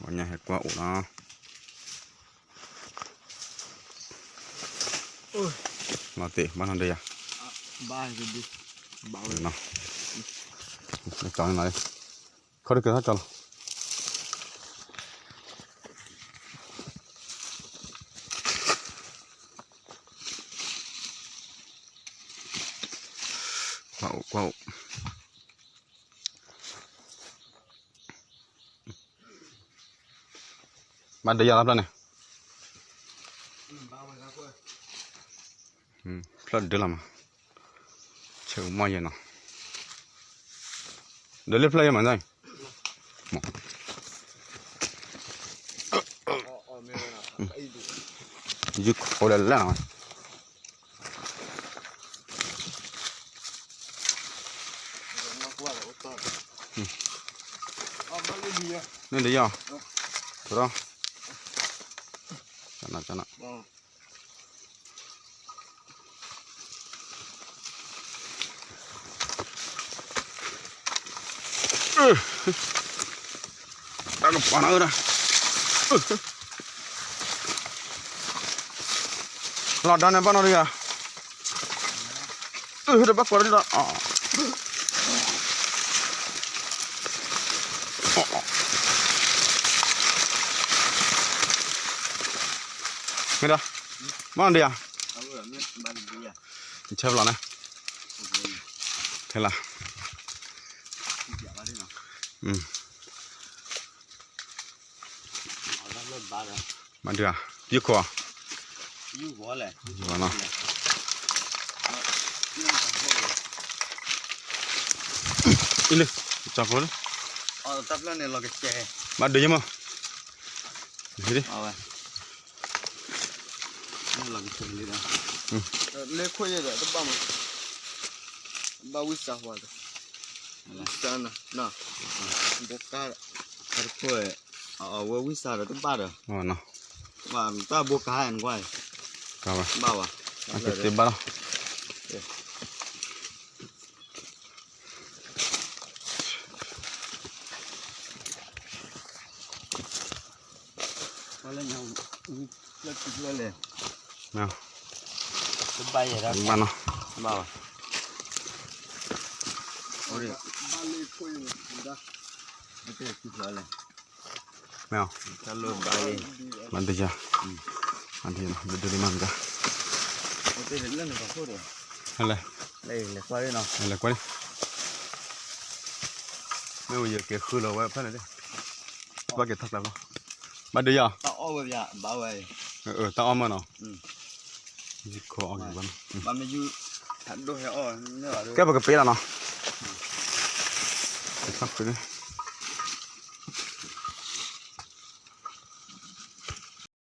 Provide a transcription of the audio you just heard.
ပှၤညါဟဲကွၢ်အိၣ်နီၤ, လီၤတ့ၢ် ဘၣ်နီၤဒီးယၤ, ခီတက့ၤထီၣ်ကၠီလီၤ. ကွၢ်အိၣ် ကွၢ်အိၣ်, ဘၣ်ဒုးယၤလီၤဖျၢၣ်န့ၣ်, ဖျၢၣ်ဒုးလီၤမး, ဆဲးမီၢ်ယဲနီၤ, ဒုးလၢဖျၢၣ်ယဲမး, ယုၢ်ခိးလၢလၢနီၤ, န့ၣ်ဒုးယၤ, ကဒီး, ကနၣ်ကနၣ် တၢ်ကပၤနၤအၢဒၣ်, လီၤဒါန့ၣ်ဘၣ်နီၤဒုးယၤ, တဘၣ်ကွၢ်ဒၣ်ဒီး, မ့ၢ်ဒီး, မ့ၢ်ဒီးယၤ, ဆဲးဖျိးန့ၣ်, ထဲလၢ မ့ၢ်ဒုးဧါ, ယုၢ်ခိး, ယုၢ်ခိးနီၤ, အံၤလၢ ကၠီၤဖိလၢ ဘၣ်ဒုးယဲၢ်မး, လၢခိၣ်ယဲၢ်ဒီး တဘၣ်မး, ဘၣ်ဝံစးဝဲဒီး ဘိကါ, တခိၣ်, အဝဲဝံစးဒီးတဘၣ်ဒီး, တၢ်ဘိကါနကွၢ်, ဘၣ်ဝဲ, တဘၣ်လီၤ. ဘၣ်နီၤ, မ့ၢ်, ဘၣ်ဒုးယၤ, ဘၣ်ဒုးလံမၤကါ, လဲၤ, လဲၤကွၢ်လံ, မ့ၢ်ဝဲယက့ၤဃုလီၤဝဲဖဲန့ၣ်, ဘၣ်က့ၤထီၣ်ကျါလီၤ, ဘၣ်ဒုးယၤ, တၢ်အီၣ်မၢ်နီၤ, ယုၢ်ခိးအီၣ်က့ၤဘၣ်နီၤ, ကဲပကပ့ၤလီၤနီၤ, က့ၤထီၣ်ဃုန့ၣ်